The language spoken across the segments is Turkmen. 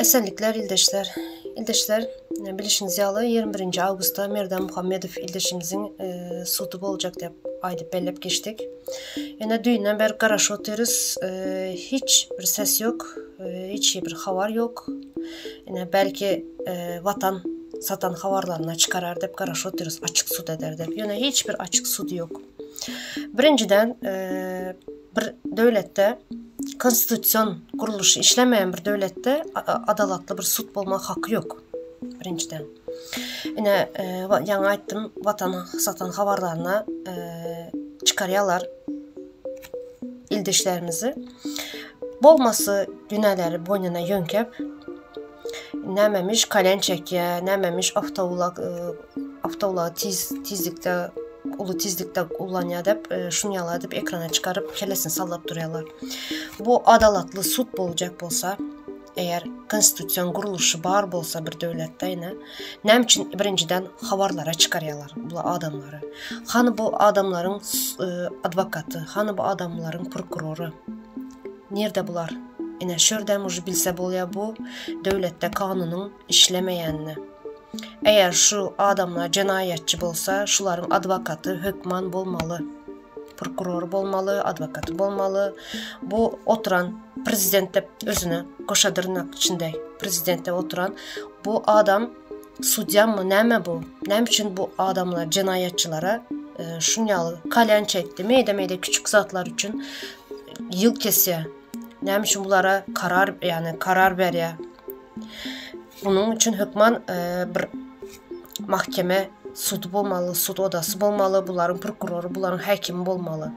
Esenlikler ildeşler. Ildeşler, bilişiňiz ýaly, 21-nji awgustda Merdan Muhammedow ildeşimiziň sudy boljak diýip aýdyp belläp geçdik. Ýöne düýnden beri garaşyp otyrys. Hiç bir ses ýok, hiç bir habar ýok. Ine belki Watan satan habarlaryna çykarar diýip garaşyp otyrys, açyk sud eder diýip. Ýöne hiç bir açyk sud ýok. Birinjiden, bir döwletde konstitusion gurluşy işlemeýän bir döwletde adalatly bir sud bolma haky ýok. Birinjiden. Ine, ýaňy aýtdym, Watan satan habarlaryna çykarýarlar ildeşlerimizi. Bolmasy günäleri boýnuna ýöňkep, nämemiş kalýan çekýär, nämemiş awtoulag awtoulagy tiz tizlikde uly tizlikde ullanýar diýip, şuny ýaly edip ekrana çykaryp kellesini sallap durýarlar. Bu adalatly sud boljak bolsa, eger konstitusion gurluşy bar bolsa bir döwletde ine, näme üçin birinjiden habarlara çykarýarlar bu adamlary? Hany bu adamlaryň adwokaty, hany bu adamlaryň prokurory? Nirde bular? Ine şu ýerdem uje bilse bolýar bu döwletde kanunyň işlemeýänini. Eger şu adamlar jenaýatçy bolsa, şularyň adwokaty hökman bolmaly. Prokurory bolmaly, adwokaty bolmaly. Bu oturan prezident dep özüne goşa dyrnak içinde prezident dep oturan bu adam sudýamy näme bu? Näme üçin bu adamlar jenaýatçylara e, şun ýaly kalýan çekdi? Meýde-meýde küçük zatlar üçin ýyl kesýär. Näme üçin bulara karar, ýagny karar berýär? Munuň üçin hökman e, bir mahkeme sudy bolmaly, sud odasy bolmaly, bularyň prokurory, bularyň häkimi bolmaly.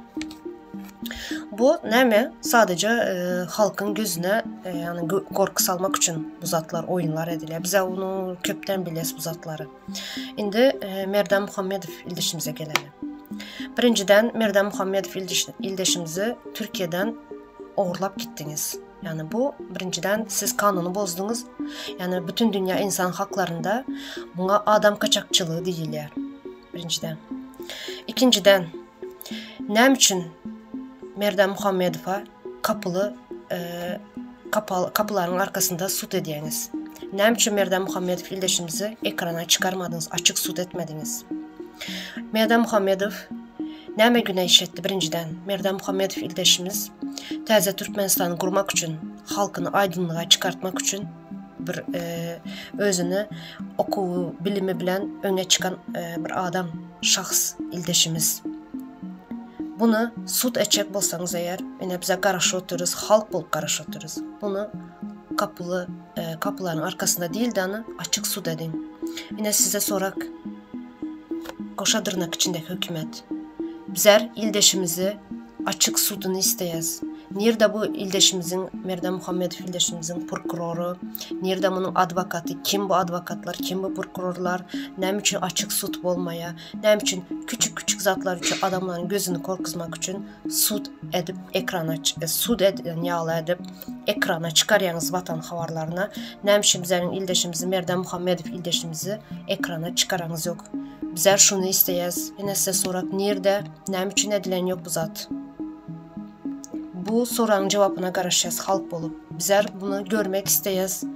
Bu näme? Sadece e, halkyň gözüne e, ýagny gorky salmak üçin bu zatlar oýunlar edilýär. Biz onu köpden bilýäs bu zatlary. Indi e, Merdan Muhammedow ildeşimize geleli. Birinjiden Merdan Muhammedow ildeşimizi Türkiýeden ogurlap gitdiňiz. Ýagny bu birinjiden siz kanuny bozduňyz. Ýagny bütün dünýä insan haklarynda muňa adam kaçakçylygy diýilýär. Birinjiden. Ikinjiden näme üçin Merdan Muhammedowa kapyly e, kapal, kapylaryň arkasynda sud edýäňiz? Näme üçin Merdan Muhammedow ildeşimizi ekrana çykarmadyňyz, açyk sud etmediňiz? Merdan Muhammedow Näme günä iş etdi birinjiden Merdan Muhammedow ildeşimiz täze Türkmenistany gurmak üçin halkyny aýdynlyga çykartmak üçin bir özüni okuwy bilimi bilen öňe çykan bir adam şahs ildeşimiz. Bunu sud etjek bolsaňyz eger ine bize garaşyp otyrys halk bolup garaşyp otyrys. Bunu kapyly kapylaryň arkasynda değil de any açyk sud ediň. Ine size sorak Goşa dyrnak içindeki hökümet. Bizler ildeşimizi açyk suduny isleýäs. Nirde bu ildeşimiziň Merdan Muhammedow ildeşimiziň prokurory? Nirde munuň adwokaty? Kim bu adwokatlar? Kim bu prokurorlar? Näme üçin açyk sud bolmaýar? Näme üçin küçük-küçük zatlar üçin adamlaryň gözüni korkuzmak üçin sud edip ekrana sud eden ýaly edip ekrana çykarýaňyz watan habarlaryna näme üçin bizleriň ildeşimizi Merdan Muhammedow ildeşimizi ekrana çykaraňyz ýok bizler şuny isleýäs ine size sorak nirde näme üçin edilen ýok bu zat bu soragyň jogapyna garaşýas halk bolup bizler bunu görmek isleýäs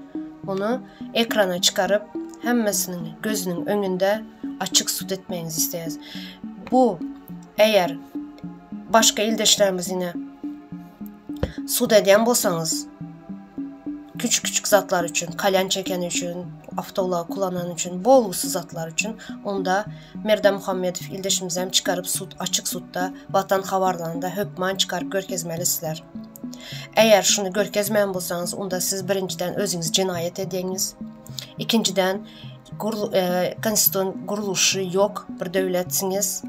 bunu ekrana çykaryp hemmesiniň gözüniň öňünde açyk sud etmegiňizi isleýäs bu Eger başga ildeşlerimiz ine sud edýän bolsaňyz, küçük-küçük zatlar üçin, kalýan çekeni üçin, awtoulag kullanan üçin, bolgusyz zatlar üçin, onda Merdan Muhammedow ildeşimizem çykaryp sud, açyk sudda, Watan habarlarynda hökman çykaryp görkezmeli sizler. Eger şuny görkezmeýän bolsaňyz, onda siz birinjiden özüňiz jenaýat edýäňiz. Ikinjiden, Gurl e, konstitusion gurluşy ýok bir döwletsiňiz.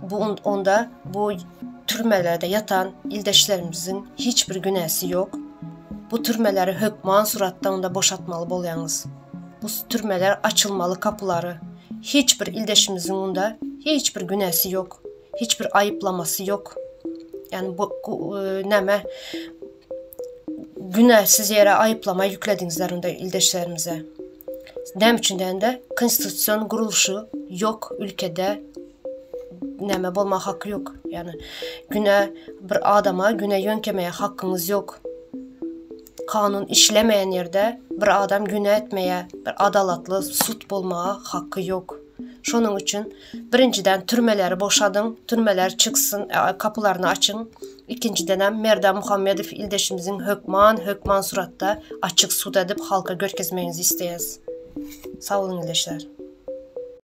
Bu onda bu türmelerde ýatan ildeşlerimiziň hiç bir günäsi ýok. Bu türmeleri hökman suratda onda boşatmaly bolýaňyz. Bu türmeler açylmaly kapylary. Hiç bir ildeşimiziň onda hiç bir günäsi ýok. Hiç bir aýyplamasy ýok. Ýani bu e, näme günäsiz ýere aýyplama ýüklediňizler onda ildeşlerimize. Näme üçin diýende konstitusion gurluşy ýok ülkede näme bolma haky ýok. Ýani günä bir adama günä ýöňkemäge hakyňyz ýok. Kanun işlemeýän ýerde bir adam günä etmeýä, bir adalatly sud bolmaga haky ýok. Şonuň üçin birinjiden türmeleri boşadyň, türmeler çyksyn, kapylaryny açyň. Ikinjidenem Merdan Muhammedow ildeşimiziň hökman, hökman suratda açyk sud edip halka görkezmegiňizi isleýäs. Sag boluň ildeşler.